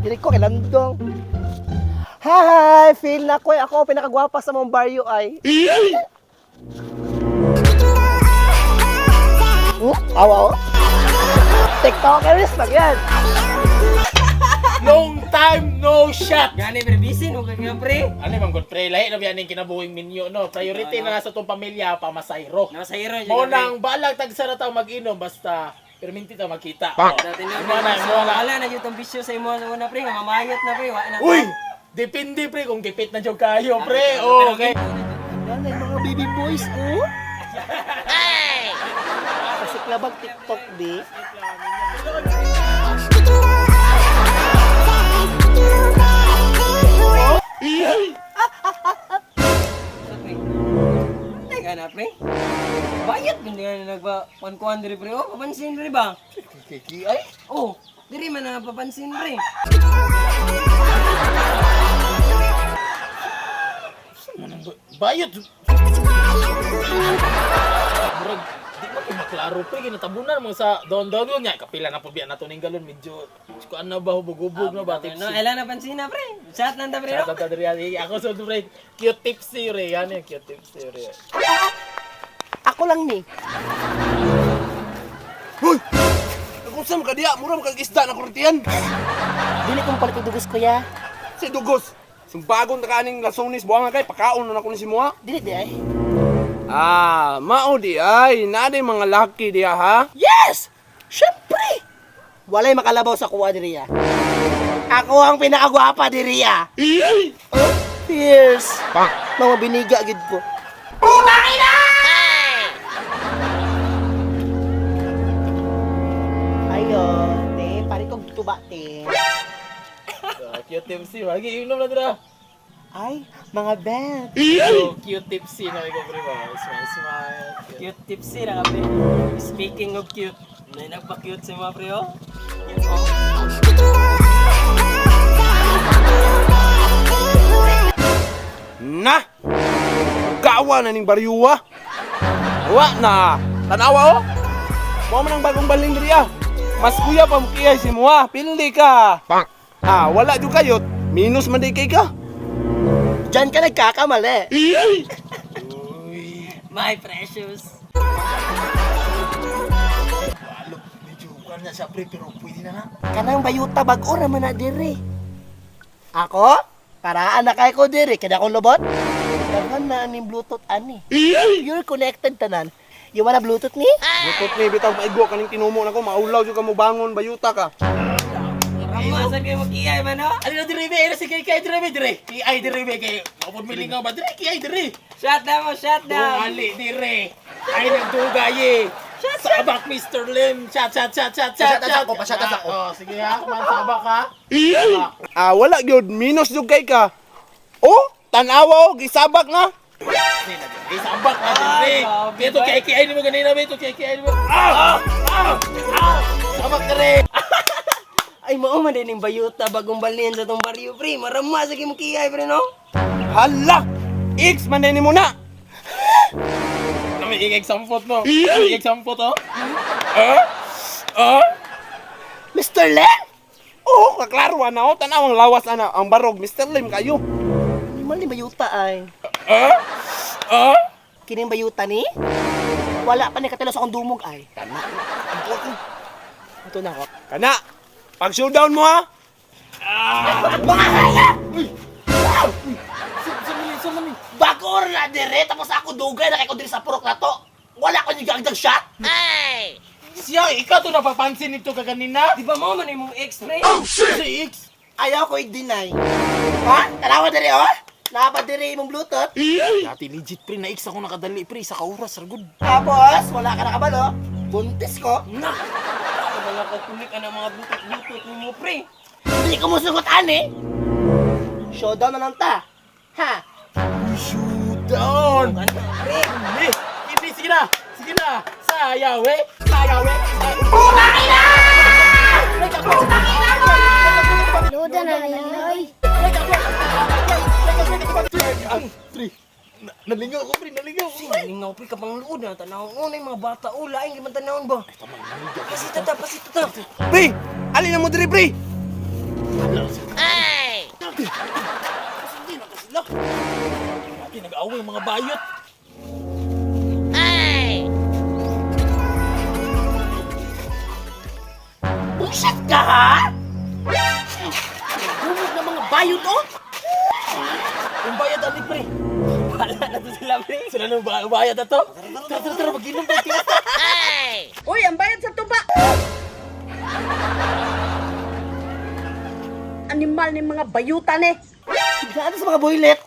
Dili ko kilandong. Hi, feel na ko eh. Ako ang pinakagwapa sa mong baryo ay. Awa oh. TikTokers pag yan. Long time no shot. Gani pre, busy no kay nga pre. Ano bang good pre lahi na biya ning kinabuhing minyo no. Priority na sa tong pamilya pamasayro. Nakasayro siya. Mo nang balag tagsa na taw mag-inom basta perminti ta magkita. Oh. Dati na Mo na, mo na. Wala na yung tong bisyo sa imo sa una pre, nga mamayot na pre, wa na. Uy! Depende pre kung gipit na jud kayo pre. Oh, okay. Yan ay mga baby boys, oh. Ay! Pasiklabag TikTok, di. Teka na pre. Bayot gud nga nagba kuan diri pre. Oh, papansin pre ba? Kiki ay. Oh, diri man na papansin pre. Bayot. Murag di ba kay maklaro pre ginatabunan mo sa don don yun nya kapila na po biya nato ning galon medyo kuan na ba hubog-hubog na ba No, tipsy. ela na pansin na pre. Chat lang ta pre. Shout No? out to Adrian. Ako sa pre, cute tipsy re. Yan yung cute tipsy re. Ako lang ni. Hoy! Nagusam ka diya, mura kag isda na kurtiyan. Dili ko mapalit og dugos kuya. Si Dugos, sumbagong ta kaning lasonis buwang kay pakaon na nako ni si Mua. Dili di ay. Ah, mao di ay, naa di mga laki diya ha. Yes! Siyempre! Walay makalabaw sa kuha diri ah. Ako ang pinakagwapa diri ah. Oh, fierce. Mga biniga gid ko. Ayo, te, pare kog tuba te. Ah, cute tipsy. Lagi inom na dira. Ay, mga bet. So, cute tipsy na ikaw pre ba? Smile, smile. Cute. Cute tipsy na ka pre. Speaking of cute, may nagpa-cute sa mga pre oh. Oh. Na! Gawa na ning baryuwa. Wa na. Tanawa oh. Mao man ang bagong baling diri ah. Mas kuya pa mo kiyay si Mua. Pili ka. Ah, wala jud kayot. Minus man di kay ka. Diyan ka nagkakamali. My precious. Walo, medyo kuan na siya pre pero pwede na na. Kanang bayuta bag-o raman na diri. Ako? Paraan na kay ko diri kada akong lobot. Daghan na aning Bluetooth ani. You're connected tanan. You wanna Bluetooth ni? Bluetooth ni bitaw maigo kaning tinumo nako maulaw jud ka mo bangon bayuta ka. Rama sa kayo makiyay man oh. Ano na dire be? Ano si kay kay dire be dire? Ki ay dire be kay mapod milingaw ba dire? Ki ay dire. Shut down mo, shut down. Dungali dire. Ay nagdugay eh. Sabak Mr. Lim. Chat chat chat chat chat. Chat, chat ako, pa-chat ako. Oh, sige ha, kuman sabak ha. Ah, wala gyud minus jud kay ka. Oh, tanawa oh, gisabak na. Eh, sabak na dire. Dito kay kay ay mo ganina be, ito kay kay ay mo. Ah! Ah! Ah! Sabak dire. Ay mao man din yung bayuta bagong balin sa tong baryo pre. Marama sa kayo makiyay pre no. Hala! X man din mo na. Namiingig sampot no. Namiingig sampot oh. Ah? Ah? Mr. Len? Oh, kaklaro ana oh, tanawang lawas ana ang barog Mr. Lim kayo. Animal ni bayuta ay. Ah? Ah? Kining bayuta ni? Wala pa ni katalo sa akong dumog ay. Kana. Ito na ako. Kana. Pag showdown mo ha. Mga hayop! Bago na dire tapos ako dugay na kay ko diri sa purok na to. Wala ko nigagdag shot. Siya, ikaw to napapansin nito kaganina. Di ba mao man imong ex pre? Si X. Ayaw ko i-deny. Ha? Tanawa dire oh. Napa dire imong Bluetooth. Dati legit pre, na X ako nakadali pre sa kauras, ragod. Tapos wala ka na kabalo. Buntis ko. Na. Wala ka kunik ang mga bluetooth bluetooth nimo pre. Hindi ko musugot ani. Showdown na lang ta. Ha? Showdown! Ano pre? Eh, hindi, sige na! Sige na! Sayaw eh! Sayaw eh! Putang ina! Loda na yan, oy. Nalingaw ko pre, nalingaw ko. Lingaw pre kapang luod na tanaw ko na yung mga bata oh laing gimang tanawon ba. Pasita ta, pasita ta. Pre, alin na mo diri pre. Grabe, nag-away mga bayot. Bullshit ka ha? Gumod na mga bayot oh! Yung bayad ani pre. Wala na to sila, pre. Sila nang bayad ato. Tara, tara, tara, mag-inom tayo. Uy, ang bayad sa tuba! Animal ni mga bayutan eh. Saan sa mga boylet?